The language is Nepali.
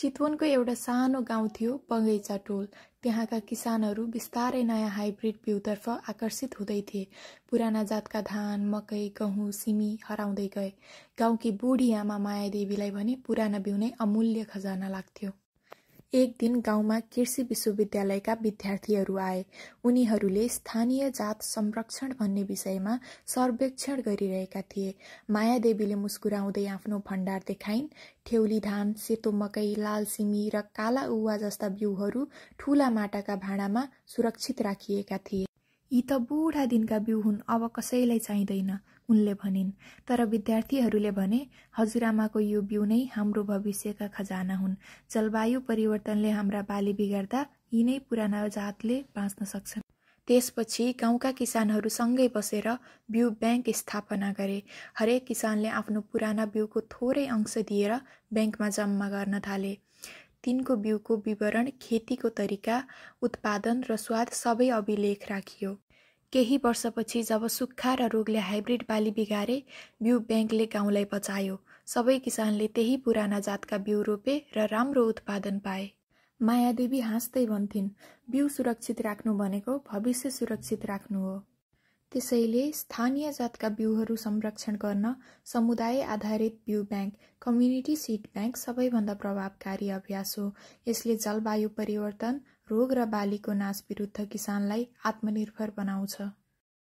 चितवनको एउटा सानो गाउँ थियो बगैँचा टोल। त्यहाँका किसानहरू बिस्तारै नयाँ हाइब्रिड बिउतर्फ आकर्षित हुँदै थिए। पुराना जातका धान, मकै, गहुँ, सिमी हराउँदै गए। गाउँकी बुढी आमा मायादेवीलाई भने पुराना बिउ नै अमूल्य खजाना लाग्थ्यो। एक दिन गाउँमा कृषि विश्वविद्यालयका विद्यार्थीहरू आए। उनीहरूले स्थानीय जात संरक्षण भन्ने विषयमा सर्वेक्षण गरिरहेका थिए। मायादेवीले मुस्कुराउँदै आफ्नो भण्डार देखाइन्। ठेउली धान, सेतो मकै, लाल सिमी र काला उवा जस्ता बिउहरू ठूला माटाका भाँडामा सुरक्षित राखिएका थिए। यी त बुढा दिनका बिउ हुन्, अब कसैलाई चाहिँदैन, उनले भनिन्। तर विद्यार्थीहरूले भने, हजुरआमाको यो बिउ नै हाम्रो भविष्यका खजाना हुन्। जलवायु परिवर्तनले हाम्रा बाली बिगार्दा यी नै पुराना जातले बाँच्न सक्छन्। त्यसपछि गाउँका किसानहरू सँगै बसेर बिउ ब्याङ्क स्थापना गरे। हरेक किसानले आफ्नो पुराना बिउको थोरै अंश दिएर ब्याङ्कमा जम्मा गर्न थाले। तिनको बिउको विवरण, खेतीको तरिका, उत्पादन र स्वाद सबै अभिलेख राखियो। केही वर्षपछि जब सुक्खा र रोगले हाइब्रिड बाली बिगारे, बिउ ब्याङ्कले गाउँलाई बचायो। सबै किसानले त्यही पुराना जातका बिउ रोपे र राम्रो उत्पादन पाए। मायादेवी हाँस्दै भन्थिन्, बिउ सुरक्षित राख्नु भनेको भविष्य सुरक्षित राख्नु हो। त्यसैले स्थानीय जातका बिउहरू संरक्षण गर्न समुदाय आधारित बिउ ब्याङ्क, कम्युनिटी सिड ब्याङ्क सबैभन्दा प्रभावकारी अभ्यास हो। यसले जलवायु परिवर्तन, रोग र बालीको नाश विरुद्ध किसानलाई आत्मनिर्भर बनाउँछ।